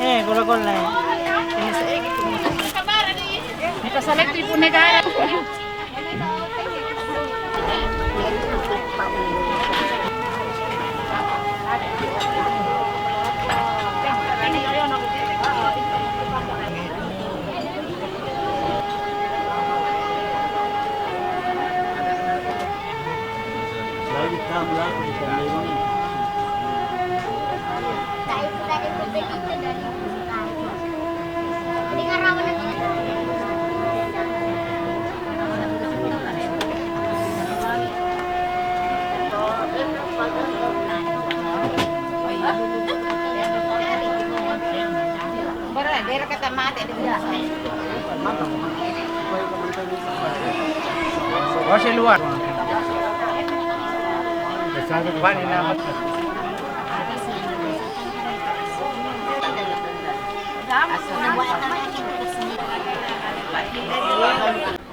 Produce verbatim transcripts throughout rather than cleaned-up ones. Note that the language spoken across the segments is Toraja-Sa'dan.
Eh, gola-gola, eh. May pasalit, Ibu Negara.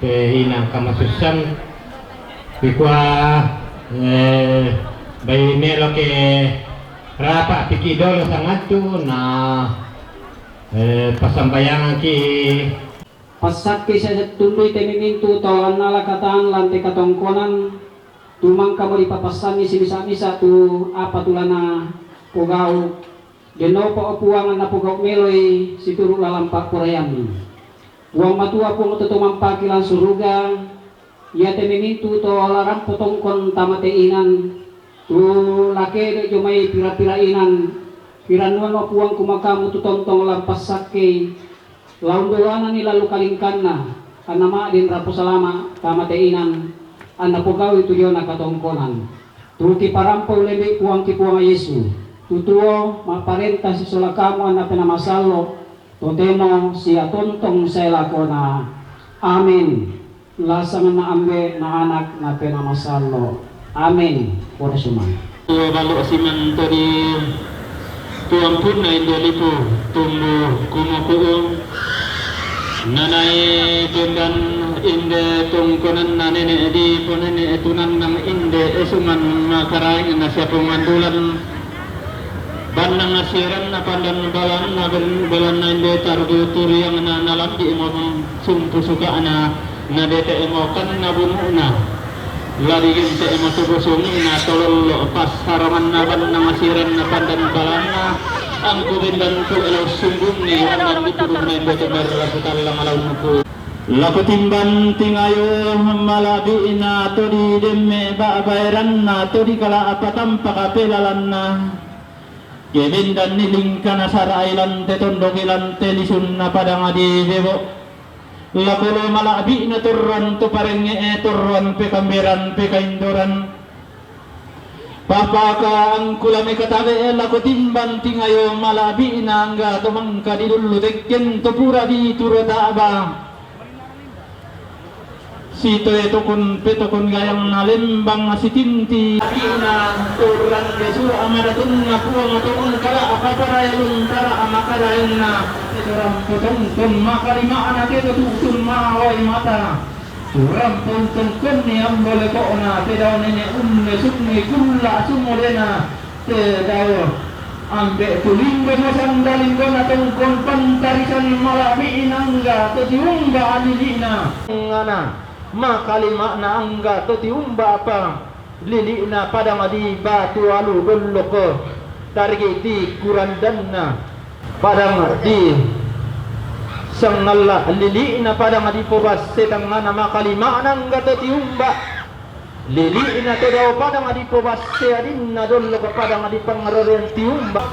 Pe ina kamasussan, pikua, eh, bai melo ke rapa piki dolo sangattu na, eh, pasambayangki. Passakke saja tundui te mimintu to annala katan lan te katongkonan, tumangkamo dipapassanni simisa-misa tu apa tulana pogau, dennopa o Puang napogau meloi situru lalampa purayanni. Puang Matua, Puang to tumampaki lan suruga, iate mimintu to larampo tongkon tama te inan, tu lakede jomai pira-pira inan, pirannuanno Puang kumakamu tu tontong lampassakkei, laundoloanani lalu kalingkanna, anna ma'din rapo salama tama te inan, anna pogaui tu diona katongkonan. Tu kiparampo ullembi Puangki Puang Yesu, tu tuo ma'parenta sisola kamu anna penamasallo, totemo sia tontong sae lakona. Amin. Lasanganna Ambe na Anak na Penamasallo. Amin. Pore sumang. Balu siman tadi tuampunna inde lipu tumbu kumukuung. Nanai bendan inde tongkonanna nene di ponene tunannang inde esungan makaraeng na siapungan bulan. Bannang asiranna pandan balanna, bel-, belanna inde tarbu turiangna nalambi mo sumpu suka'na, nadete mo kanna bununa. Ladi gente mo tubu sungina tolollo passaranganna bannang asiranna pandan balanna, angku bendan ku elo sumbungi bannang di puduna inde tebar laku tallang launku. Lako timban tingayo mala'bi'na to di demme ba'baeranna to di kala apa tampa kapelalanna. Kebendanni lingkana sara'i lante tondoki lante lisunna padang di bebo. Lako lo mala'bi'na torran to parengnge'e torran pekamberan pekaindoran. Papaka angkula mekatabe lako timban tingayo mala'bi'na angga to mangka di dullu tekken to pura di turo ta'ba. Sitoe tokon petokon gayang na lembang sitinti. Ina turang Yesu amadatunna Puang tokon kala apa paraya luntara amakadaenna. Turang potong ton makalima'na keto tutun mawai mata. Turang pontong konni ambo lekokna tedao nene unne sungi kulla sumodena. Te dao, Ambe tulinggo masanda linggona tongkon pantarisan mala'bi'na angga to tiumba lili'na. Ngana, makalima'na angga to tiumba apa lili'na padang di batu alu dollok tarigi di kurandanna padang di sangalla lili'na padang di pobasse tangngana makalima'na angga to tiumba. Lili'na to dao padang di pobasse adinna dollok padang di pangngarorean tiumba.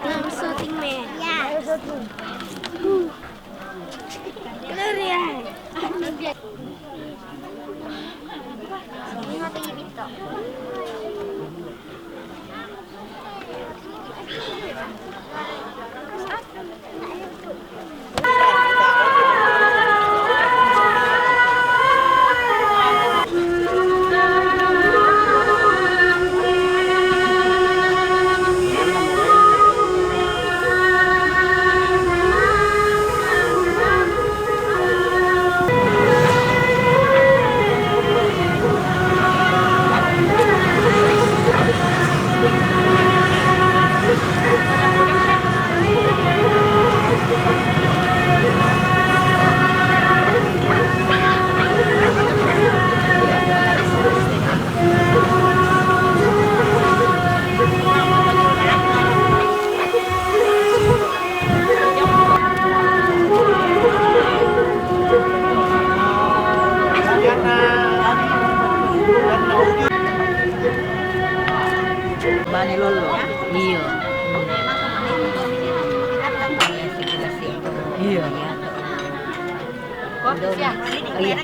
Belum syuting, Meh. Ya. Clear ya. Ini apa ini, Tok? Bali lolo. Iya. Iya. Iya.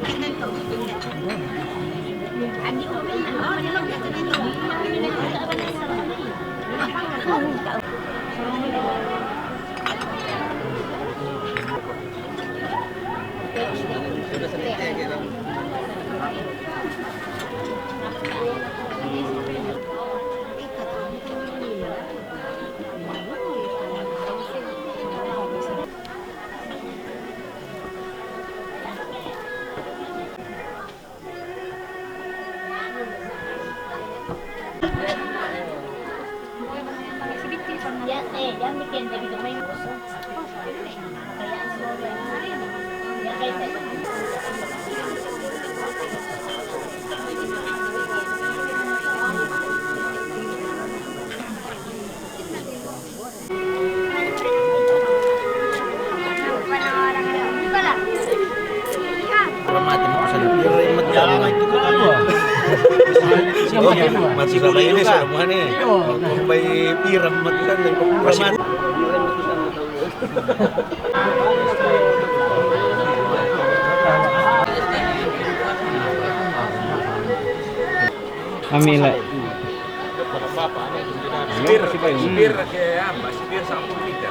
Orang mati mau sana, biar mati sana. Siapa itu? Masih sama ini semua nih. Kau bayi piram mati sana. Masih Amila. Sipir, sipir ke apa? Sipir sampul kita.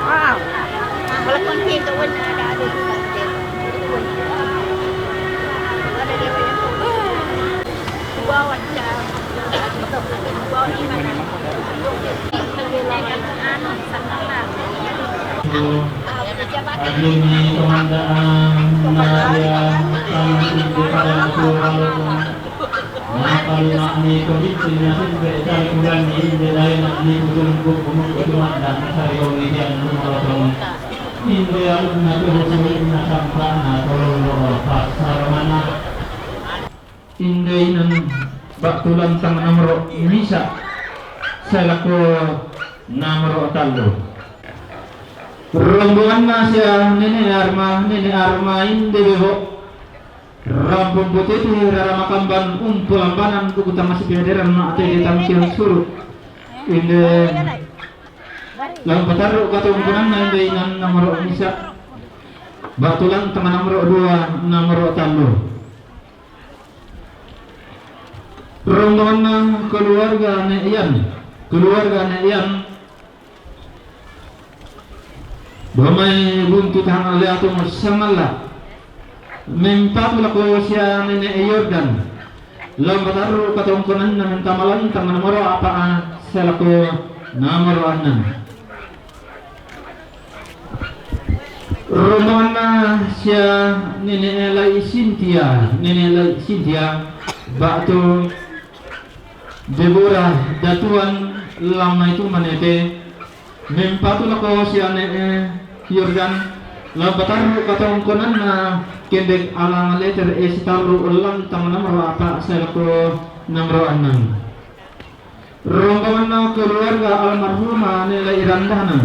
Wow. Walaupun pintu pun ada, ada. Agni pemandaan Maria, tangan tinggi pada Tuhan. Maka lima ni pemimpin nasin betal bulan ni inde lain ni kudul buk bunuk kudumat dan sari omidian rumah. Inde alun na tuhu sulit na sampa na tolong lo pasar mana. Inde inan bak tulan tang nomor misa. Selaku nomor tallu. Rombongan na sia nene arma, nene arma inde bebo. Rampung putih rara makamban umpu lambanan kuku tama sipiaderan ma ate di tangkian suru. Inde lam patarru katongkonan na inde inan nomor misa. Bak tulan tama nomor dua, nomor tallu. Rombongan keluarga ne Ian, keluarga ne Ian. Domai buntu tahan ale atung sangalla. Mempatu lako sia nene Yordan. Lam patarru katongkonan na mentamalan tama nomor apa a selaku nomor anam. Rombonganna sia nene Elai Sintia, nene Elai Sintia, batu Deborah Datuan lamma itu manete, mempatu lako sia nene Yordan, lam patarru katongkonanna kendek alang leter e sitarru lantang nomor apa selaku nomor anam. Rombonganna keluarga almarhumah ne Lai Randanan.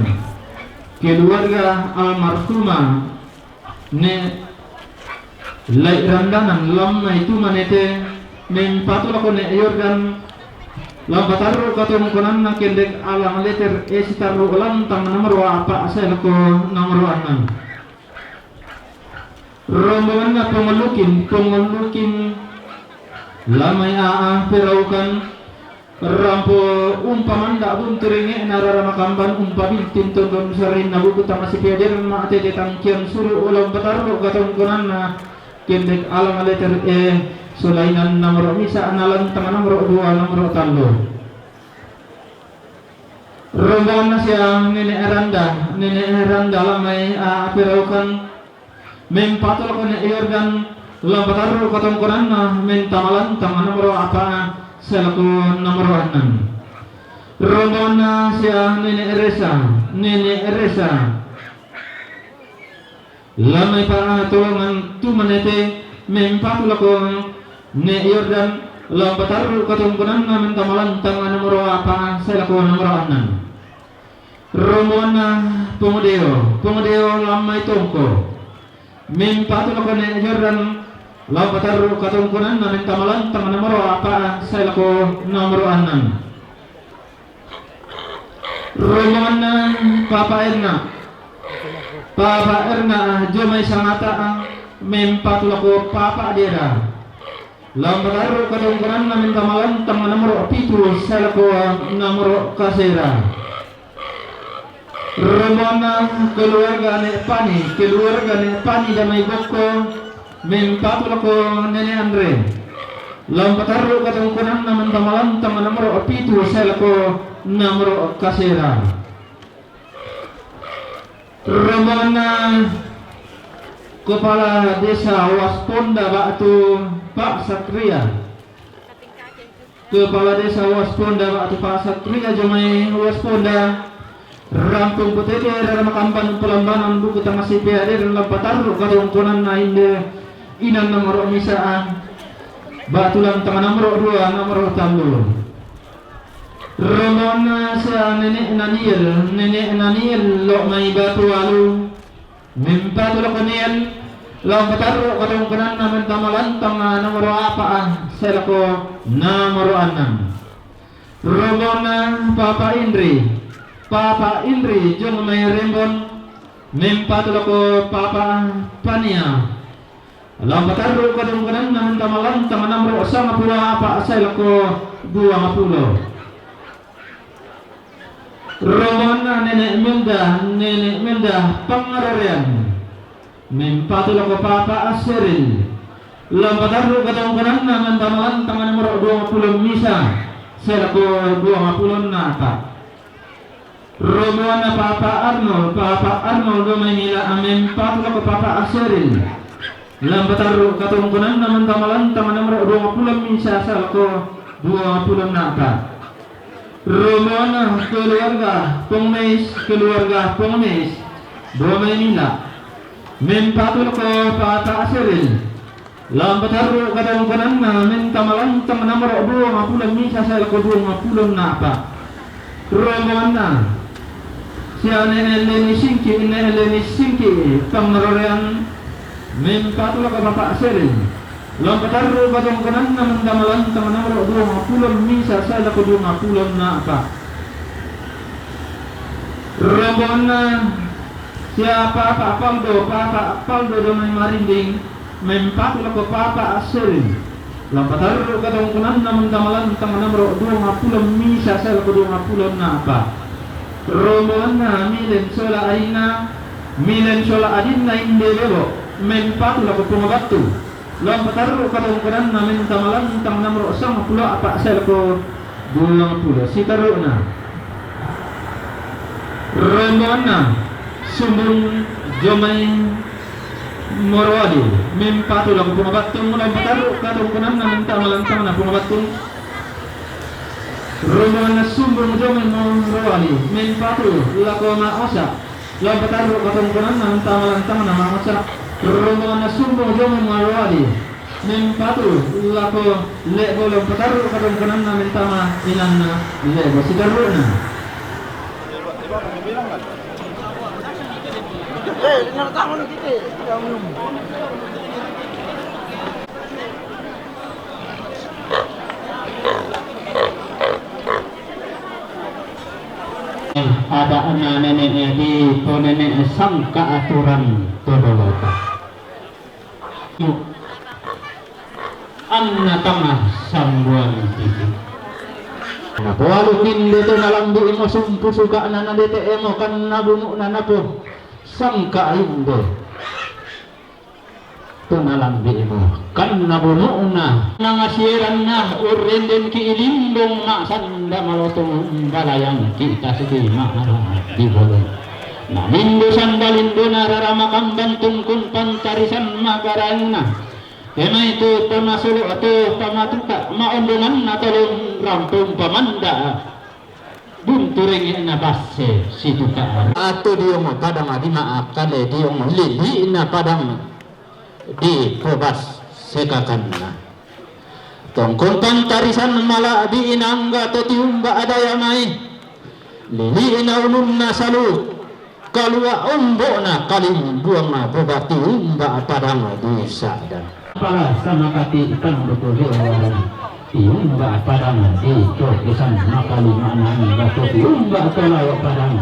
Keluarga almarhumah ne Lai Randanan lamma itu manete mempatu lako ne Yordan lam patarru katongkonanna kendek alang leter e sitarru lantang nomor apa selaku nomor anam. Rombonganna pengolukin, pengolukin lamai aa peraukan. Rampo umpamanda buntu ringe'na rara makamban umpabintin tondon sarrinna buku tama sipiaderan ma ate de tangkian suru ulang patarru katongkonanna kendek alang leter e solainan nomor misa analan tama nomor dua nomor tallu. Rombonganna sia nene Randa, nene Randa lamai a peraukan. Mempatu lako ne Yordan lam patarru katongkonanna mentamalan tama nomor apa selaku nomor anam. Rombonganna sia nene Resa, nene Resa. Lamai pa tolongan tu manete, mempatu lako Ne Yordan, lam patarru katongkonanna mentama lantang nomoro apa, sai lako nomoro annang. Rombonganna Pong Deo, Pong Deo lamai tongko. Mempatu lako Ne Yordan, lam patarru katongkonanna mentama lantang nomoro apa, sai lako nomoro annang. Rombonganna Papa Erna. Papa Erna jomai Sangata, mempatu lako Papa Dera. Lam patarru katongkonanna mentama lantang nomoro pitu, sai lako nomoro kasera. Rombonganna keluarga Ne Pani, keluarga Ne Pani damai bokko, mempatu lako Nene Andre. Lam patarru katongkonanna mentama lantang nomoro pitu, sai lako nomoro kasera. Rombonganna Kepala Desa Wasponda ba'tu Pak Satria. Kepala Desa Wasponda ba'tu Pak Satria jomai Wasponda. Rampung Petete rara makamban pelambanan buku tangasi peade lam patarru katongkonanna inde inan nomoro misa ba'tu lantang nomoro dua nomoro tallu. Rombonganna sia Nene Naniel, Nene Naniel lo mai Batu Alu. Mempatu lako Nian, lam patarru katongkonanna mentama lantang nomoro apa, sai lako nomoro annang. Rombonganna Papa Indri, Papa Indri jomai Rembon, mempatu lako Papa Pania. Lam patarru katongkonanna mentama lantang nomoro sangpulo apa, sai lako duangpulo. Rombonganna Nene Melda, Nene Melda Pangarorean. Mempatu lako Papa Aseril. Lam patarru katongkonanna mentama lantang nomoro duangpulo misa, sai lako duangpulo na apa. Rombonganna Papa Arnold, Papa Arnold jomai Mila, mempatu lako Papa Aseril. Lam patarru katongkonanna mentama lantang nomoro duangpulo misa, sai lako duangpulo na apa. Rombonganna keluarga Pong Meis, keluarga Pong Meis jomai Mila. Mempatu lako Papa Aseril. Lam patarru katongkonanna mentama lantang nomoro duangpulo misa, sai lako duangpulo na apa. Rombonganna sia Nene Leni Singki, Nene Leni Singki Pangarorean, mempatu lako Papa Aseril. Lam patarru katongkonanna mentama lantang nomoro duangpulo misa, sai lako duangpulo na apa. Rombonganna sia Papa Paldo, Papa Paldo jomai Marinding, mempatu lako Papa Aseril. Lam patarru katongkonanna mentama lantang nomoro duangpulo misa, sai lako duangpulo na apa. Rombonganna Milen sola adinna, Milen sola adinna inde Bebo, mempatu lako Pong Battu. Lam patarru katongkonanna mentama lantang nomoro sangpulo apa, sai lako duangpulo. Sitarru'na. Rombonganna Sumbung jomai Morowali, mempatu lako Pong Battung. Lam patarru katongkonanna mentama lantangna Pong Battung. Rombonganna Sumbung jomai Morowali, mempatu lako Ma Osa. Lam patarru katongkonanna mentama lantangna Ma Osa. Rombonganna Sumbung jomai Morowali, mempatu lako Lebo. Lam patarru katongkonanna mentama inanna Lebo. Sitarru'na. Ada'na Nene Edi to Nene Sangka aturan to dolota. Anna tama sambuan titi. Napoalu kinde to nalambi imo sumpu suka'na nadete emo kanna bunu'na napo sangka inde. To nalambi imo kanna bunu'na. Nangasieranna urrendenki ilimbong ma'sanda malotong balayangki tasuki mahara di bolong. Namindo sanda lindona rara makamban tungkun pantarisan magaraenna. Emai tu pamasolo tu pamatuka maondonganna tolong rampung pamanda. Bunturing na basse situka. Atu diong padang di maakale diong lili na padang di kobas sekakanna. Tongkon pantarisan mala di inangga to tiumba adaya mai. Lili na ununna salu. Kalua ombona kalimbuang bobati umba padang di sada. Pala sama kati tang betul di orang. Tiumba padang di cokesan maka lima nang batu tiumba kalau padang.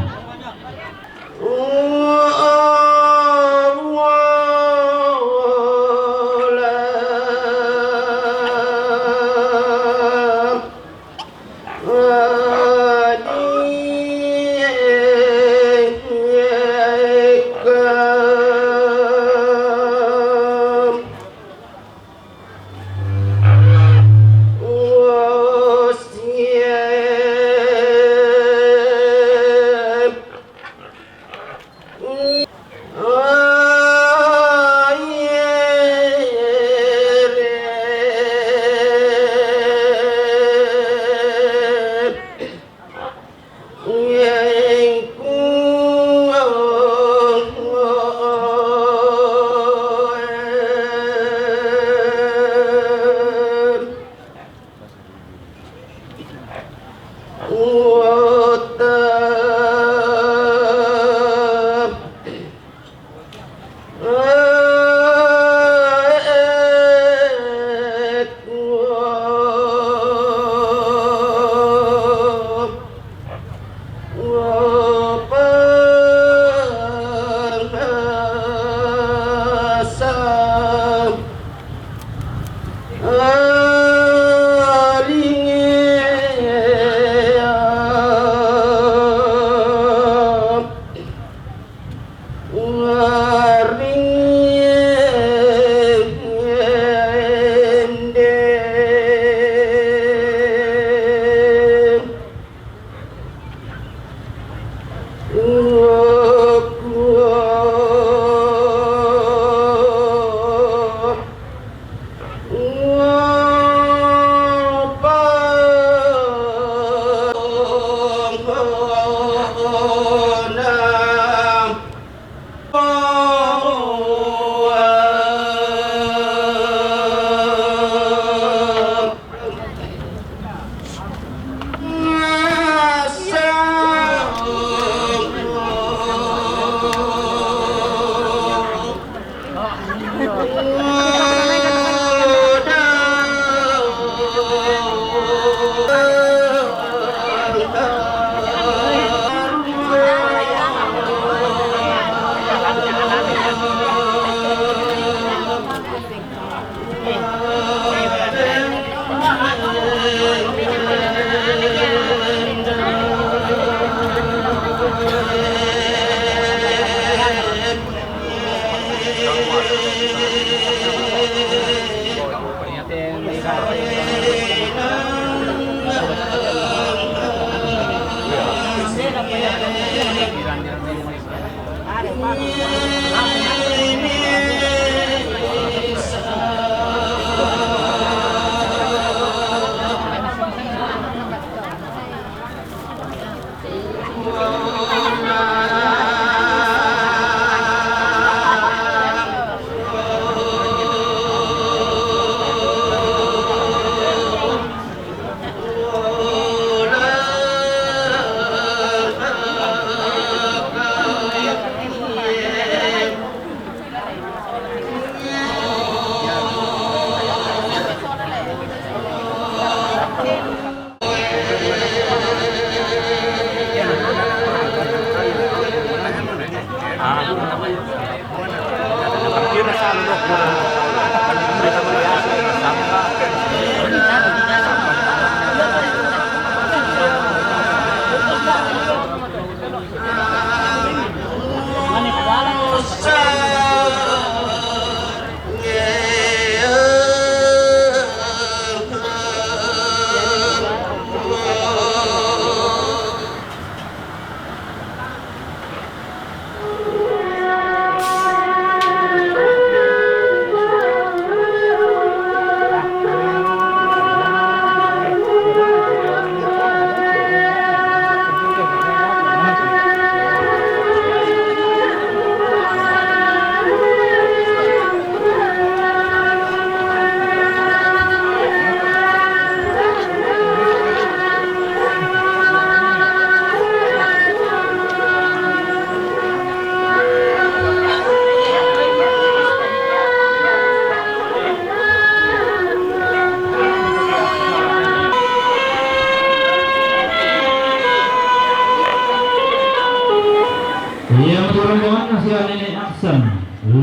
Iya, matu rombonganna sian Nene Aksan,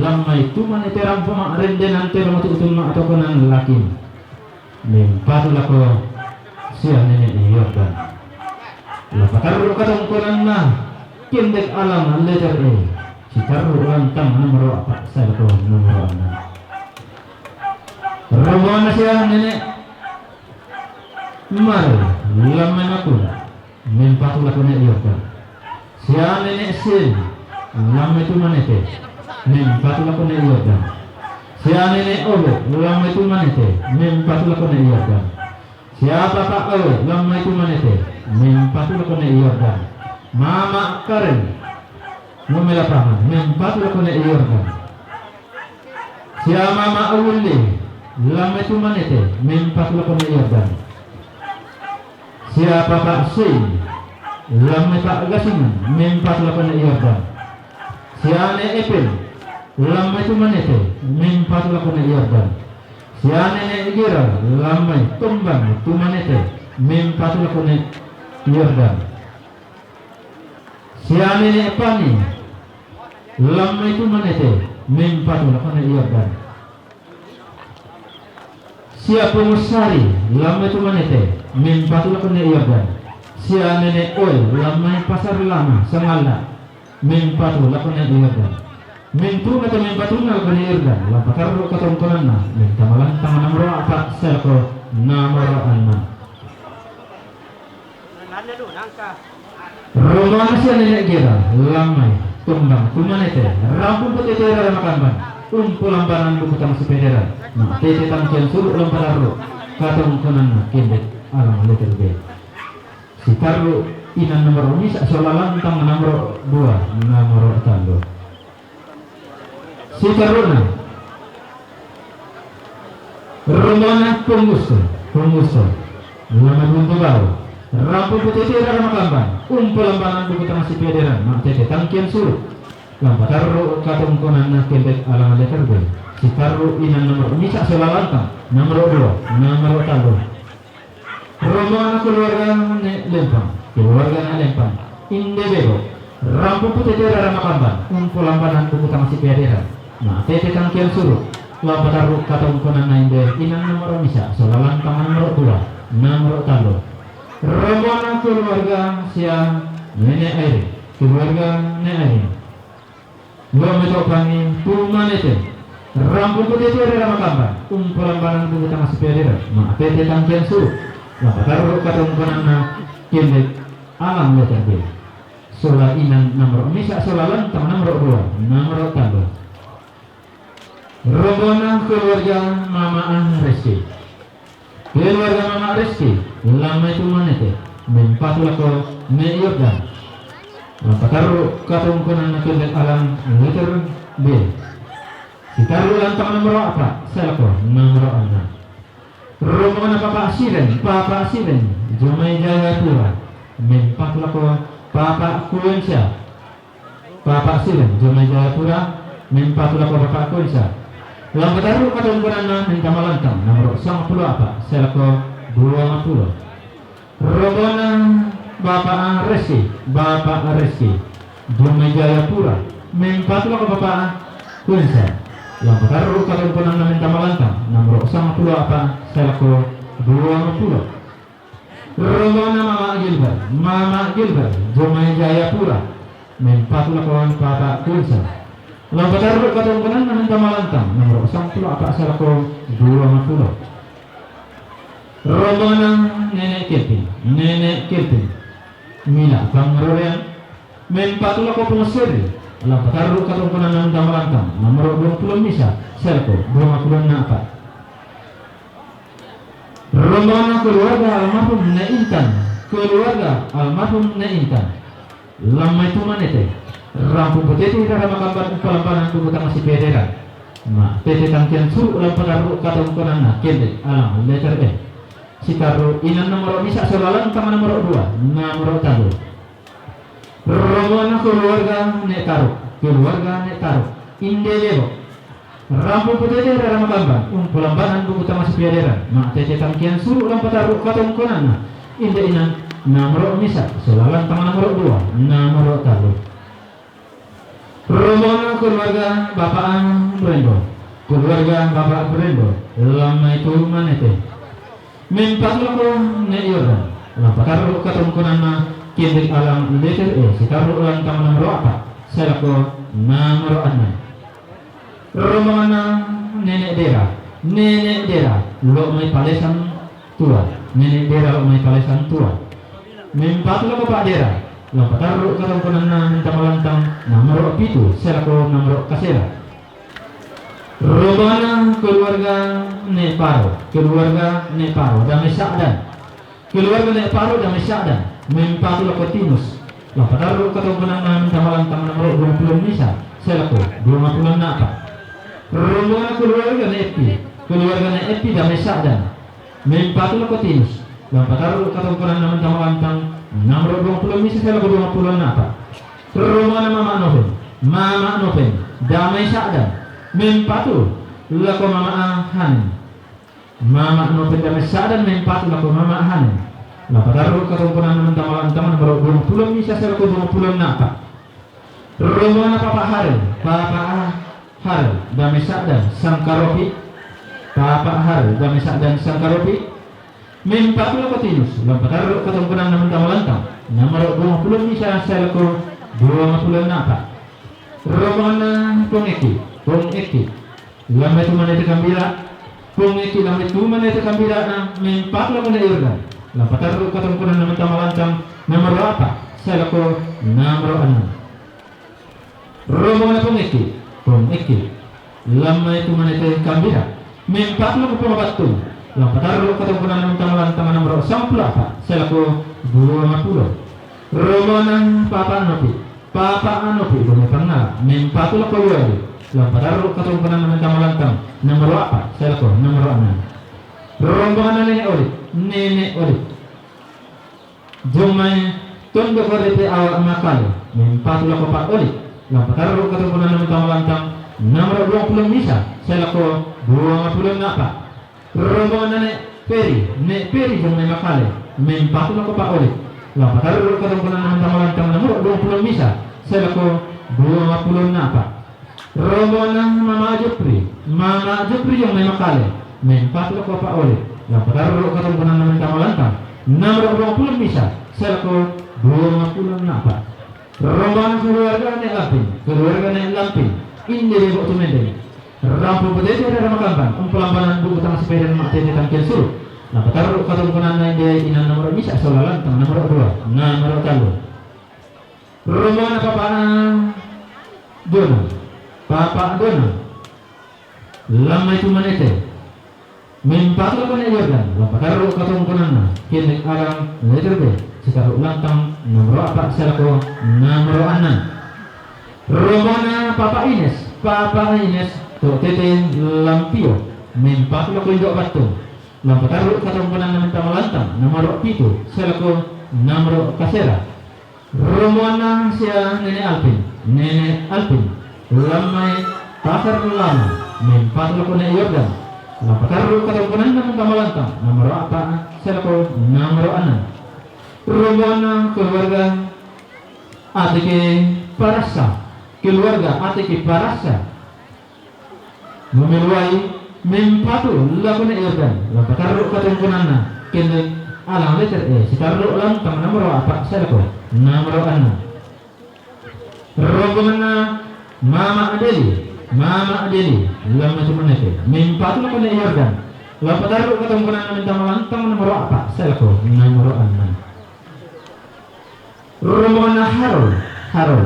lam ma i tu manete rampo ma rendenan te, matu utun ma atokonan lakin. Mempatu lako sian Nene Yordan. Lam patarru katongkonanna, Kendek Alang letter E. Sitarru lantang nomor opat, sae lako nomor opat. Rombonganna sian Nene Mare, lam ma i Makula. Mempatu lako Nene Yordan. Sian Nene Sin, lam ma i tu manete. Mempatu lako Nene Yordan. Sian Nene Obe, lam ma i tu manete. Mempatu lako Nene Yordan. Sian Papa Awe, lam ma i tu manete. Mempatu lako Nene Yordan. Mama Karen, ngome lapangan. Mempatu lako Nene Yordan. Sian Mama Awulle, lam ma i tu manete, mempatu lako Nene Yordan. Sian Papa Sei, lam ma i tu Gasingan, mempatu lako Nene Yordan. Sian Nene Epel, lam ma i tu manete, mempatu lako Nene Yordan. Sian Nene Gera, lam ma i Tombang tu manete, mempatu lako Nene Yordan. Sian Nene Pani, lam ma i tu manete, mempatu lako Nene Yordan. Sian Pungu Sari, lam ma i tu manete, mempatu lako Nene Yordan. Sian Nene Oe, lam ma i Pasar Lama, Sangalla, mempatu lako Nene Yordan. Mempatuna tu mempatuna lako Nene Yordan, lam patarru katongkonanna, menta ma lantang nomor opat, sae lako nomor opat. Rombongan sian Nene Gera, lam ma i Tombang tu manete, rambu patete rara makamban, umpola banan buku tama sipederan, matete tangkian suru, lam patarru katongkonanna, Kendek Alang letter B. Sitarru inan nomor misa, sola lantang nomor dua, nomor tallu. Sitarruna. Rombongan Punguso, Punguso. Nama buntu bau. Rambu patete rara makamban, umpola banan buku tama sipederan, matete tangkian suru. Lam patarru katongkonanna, Kendek Alang letter B. Sitarru inan nomor misa, sola lantang nomor dua, nomor tallu. Rombongan keluarga Nene Lempang, keluarga Nene Lempang. Inde bebo. Rambu patete rara makamban, umpola banan buku tama sipederan, matete tangkian suru. Lam patarru katongkonanna, inde inan nomor misa, sola lantang nomor dua, nomor tallu. Rombongan keluarga sian Nene Airin, keluarga Nene Airin. Dua meto pangi tu manete. Rambu patete rara makamban, umpola banan buku tama sipederan, matete tangkian suru. Lam patarru katongkonanna, Kendek Alang letter B. Sola inan nomor misa, sola lantang nomor dua, nomor tallu. Rombongan keluarga Mama Reski. Keluarga Mama Reski, lam ma i tu manete, mempatu lako Nene Yordan. Lam patarru katongkonanna, Kendek Alang letter B. Sitarru lantang nomor opat, sae lako nomor opat. Rombongan Papa Siren, Papa Siren, Jomai Jayapura. Mempatu lako Papa Kuensia. Papa Siren, Jomai Jayapura, mempatu lako Papa Kuensia. Lam patarru katongkonanna, menta ma lantang nomor sangpulo opat, sae lako duangpulo. Rombongan Bapa Reski, Bapa Reski. Jomai Jayapura, mempatu lako Papa Kuensia. Lam patarru katongkonanna, menta ma lantang nomor sangpulo opat, sae lako duangpulo. Rombongan Mama Gilbert, Mama Gilbert, Jomai Jayapura, mempatu lako Papa Kuensia. Lam patarru katongkonanna, menta ma lantang nomor sangpulo opat, sae lako duangpulo. Rombongan Nene Kepin, Nene Kepin. Mila Pangororean, mempatu lako Pungu Seri. Lam patarru katongkonanna, menta ma lantang nomor duangpulo misa, sae lako duangpulo opat. Rombongan keluarga almarhum Nene Intan, keluarga almarhum Nene Intan. Lam ma i tu manete. Rambu patete rara makamban, umpola banan buku tama sipederan, matete tangkian suru. Lam patarru katongkonanna, Kendek Alang letter E. Sitarru inan nomor misa, sola lantang nomor dua, nomor tallu. Rombongan keluarga Nene Taruk, keluarga Nene Taruk. Inde bebo. Rambu patete rara makamban, umpola banan buku tama sipederan, matete tangkian suru. Lam patarru katongkonanna, inde inan nomor misa, sola lantang nomor dua, nomor tallu. Rombonganna keluarga Bapak Brendo. Keluarga Bapak Brendo, lammai tu Manete. Mempatu lako Ne' Yordan, lampatarru katongkonanna Kendek Alang Leter E, sitarru lantang nomoro a'pa', sae lako nomoro annang. Rombonganna Nenek Dera. Nenek Dera, lo' mai Palesang Tua. Nenek Dera lo' mai Palesang Tua. Mempatu lako Pak Dera, lampatarru katongkonanna mintama lantang nomoro pitu, sae lako nomoro kasera. Rombonganna keluarga Ne' Paro, keluarga Ne' Paro, Dame Sa'dan. Keluarga Ne' Paro, Dame Sa'dan, mempatu lako Tinus, lampatarru katongkonanna mintama lantang nomoro duangpulo misa, sae lako duangpulo a'pa'. Rombonganna keluarga Ne' Eppi, keluarga Ne' Eppi, Dame Sa'dan, mempatu lako Tinus, lampatarru katongkonanna mintama lantang nomoro duangpulo misa, sae lako duangpulo a'pa'. Rombonganna Mama Noven, Mama Noven, Dame Sa'dan, mempatu lako Mama Hanen. Mama Noven, Dame Sa'dan, mempatu lako Mama Hanen, lampatarru katongkonanna mintama lantang nomoro duangpulo misa, sae lako duangpulo a'pa'. Rombonganna Papa Harel, Papa Harel, Dame Sa'dan, Sangkaropi. Papa Harel, Dame Sa'dan, Sangkaropi, mempatu lako Tinus, lampatarru katongkonanna mintama lantang nomoro duangpulo misa, sae lako duangpulo a'pa'. Rombonganna Pong Eki, Pong Eki, lammai tu Manete Kambira. Pong Eki lammai tu Manete Kambirana, mempatu lako Ne' Yordan, lampatarru katongkonanna mintama lantang nomoro a'pa', sae lako nomoro annang. Rombonganna Pong Eki, Pong Eki, lammai tu Manete Kambira, mempatu lako Pong Battung, lampatarru katongkonanna mintama lantang nomoro sampulo a'pa', sae lako duangpulo. Rombonganna Papa Nopi, Papa Nopi, Dame Pangala, mempatu lako Yoali, lampatarru katongkonanna mintama lantang nomoro a'pa', sae lako nomoro annang. Rombonganna Nenek Oli, Nenek Oli, jong mai Tondok Ripi Awa Makale, mempatu lako Pak Oli, lampatarru katongkonanna mintama lantang nomoro duangpulo misa, sae lako duangpulo a'pa'. Rombonganna Ne' Peri, Ne' Peri jong mai Makale, mempatu lako Pak Oli, lampatarru katongkonanna mintama lantang nomoro duangpulo misa, sae lako duangpulo a'pa'. Rombonganna Mama Jupri, Mama Jupri jong mai Makale, mempatu lako Pak Oli, lampatarru katongkonanna mintama lantang nomoro duangpulo misa, sae lako duangpulo a'pa'. Rombonganna keluarga Ne' Lampin, keluarga Ne' Lampin, inde debo' tu Mendeng. Rampo patete rara makamban, umpelambanan buku tang sepeda, ma'tete tangkil suru'. Lampatarru katongkonanna inde inang nomoro misa, sola lantang nomoro dua, nomoro tallu. Rombonganna Papa Dona, Papa Dona, lammai tu Manete. Mempatu lako Ne' Yordan, lampatarru katongkonanna Kendek Alang Leter B, sitarru lantang nomoro a'pa', sae lako nomoro annang. Rombonganna Papa Ines, Papa Ines, to' tete Lampio, mempatu lako Indo' Battung, lampatarru katongkonanna mintama lantang nomoro pitu, sae lako nomoro kasera. Rombonganna sia Nenek Alvin, Nenek Alvin, lammai Pasar Lama, mempatu lako Ne' Yordan, lampatarru katongkonanna mintama lantang nomoro a'pa', sae lako nomoro annang. Rombonganna keluarga Ateke Parassa, keluarga Ateke Parassa, Mamiluai, mempatu lako Ne' Yordan, lampatarru katongkonanna Kendek Alang Leter E, sitarru lantang nomoro a'pa', sae lako nomoro annang. Rombonganna Mama Deli, Mama Deli, lammai tu Manete, mempatu lako Ne' Yordan, lampatarru katongkonanna mintama lantang nomoro a'pa', sae lako nomoro annang. Rombonganna Harol, Harol,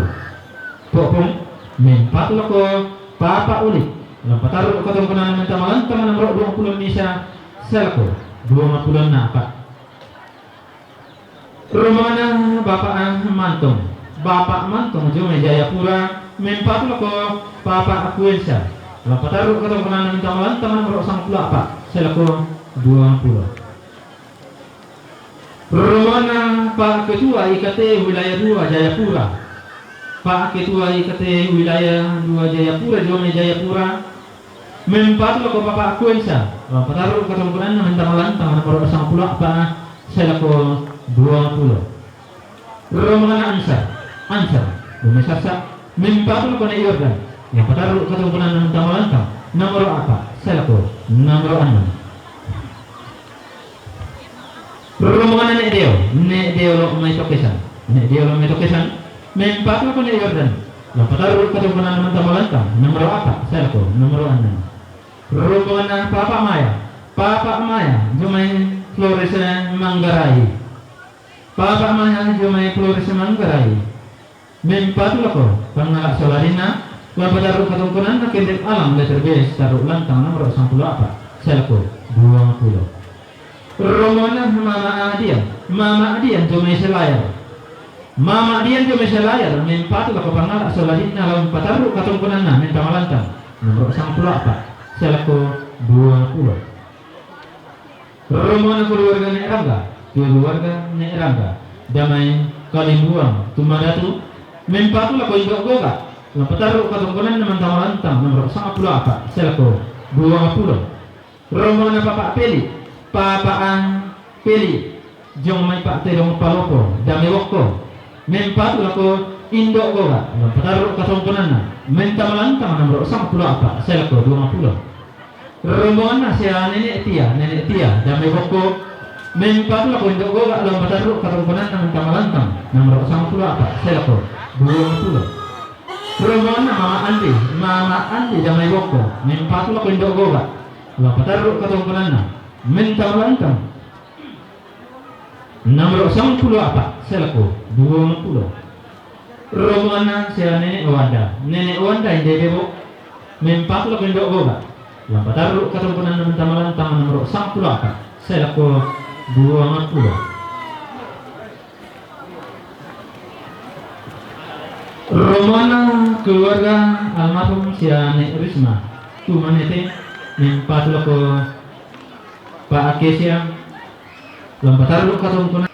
Popong, mempatu lako Papa Ulik, lampatarru katongkonanna mintama lantang nomoro duangpulo misa, sae lako duangpulo a'pa'. Rombonganna Bapak Mantong, Bapak Mantong jong mai Jayapura, mempatu lako Papa Akuensa, lampatarru katongkonanna mintama lantang nomoro sampulo a'pa', sae lako duangpulo. Rombonganna Pak Ketua I K T Wilayah dua Jayapura. Pak Ketua I K T Wilayah dua Jayapura, jong mai Jayapura, mempatu lako Papa Akuensa, lampatarru katongkonanna mintama lantang nomoro sampulo a'pa', sae lako duangpulo. Rombonganna Ansar, Ansar, jong mai Sassa, Mempatu lako Ne' Yordan, lampatarru' katongkonanna mentang malantang, nomoro a'pa', sae lako nomoro annang. Rombonganna Ne' Deo, Ne' Deo lo' mai Tokesan, Ne' Deo lo' mai Tokesan, mempatu lako Ne' Yordan, lampatarru' katongkonanna mentang malantang, nomoro a'pa', sae lako nomoro annang. Rombonganna Papa Maya, Papa Maya, dio mai Flores Manggarai. Papa Maya, dio mai Flores Manggarai. Mempatu lako pangala' sola atinna, lampatarru' katongkonanna Kendek Alam letter B, tarru' lantang nomoro sangpulo a'pa', sae lako duangpulo. Rombonganna Mama Adian, Mama Adian dio mai Selayar. Mama Adian dio mai Selayar, mempatu lako pangala' sola atinna lampatarru' katongkonanna mentang malantang, nomoro sangpulo a'pa', sae lako duangpulo. Rombonganna keluarga Ne' Rangga, keluarga Ne' Rangga, dio mai Kalimbuang, Tumandatu, mempatu lako Indo' Goga, lampatarru' katongkonanna mentang malantang, nomoro sangpulo a'pa', sae lako duangpulo. Rombonganna Papa Peli, Papa Peli, dio mai Pa'tedong Palopo, dio mai Bokko, mempatu lako Indo' Goga, lampatarru' katongkonanna mentang malantang, nomoro sangpulo a'pa', sae lako duangpulo. Rombonganna sia Nene' Tia, Nene' Tia, dio mai Bokko, mempatu lako Indo' Goga, lampatarru' katongkonanna mentang malantang, nomoro sangpulo a'pa', sae lako duangpulo. Rombonganna Mama Andi, Mama Andi dio mai Bokko, mempatu lako Indo' Goga, lampatarru' katongkonanna mentang malantang, nomoro sangpulo a'pa', sae lako duangpulo. Rombonganna sia Nene' Wanda, Nene' Wanda inde Bebo, mempatu lako Indo' Goga, lampatarru' katongkonanna mentang malantang, nomoro sangpulo a'pa', sae lako duangpulo. Rombonganna keluarga almarhum sia Ne' Risma, Tumanete, mempatu lako Pa' Akesia, lampatarru' katongkonanna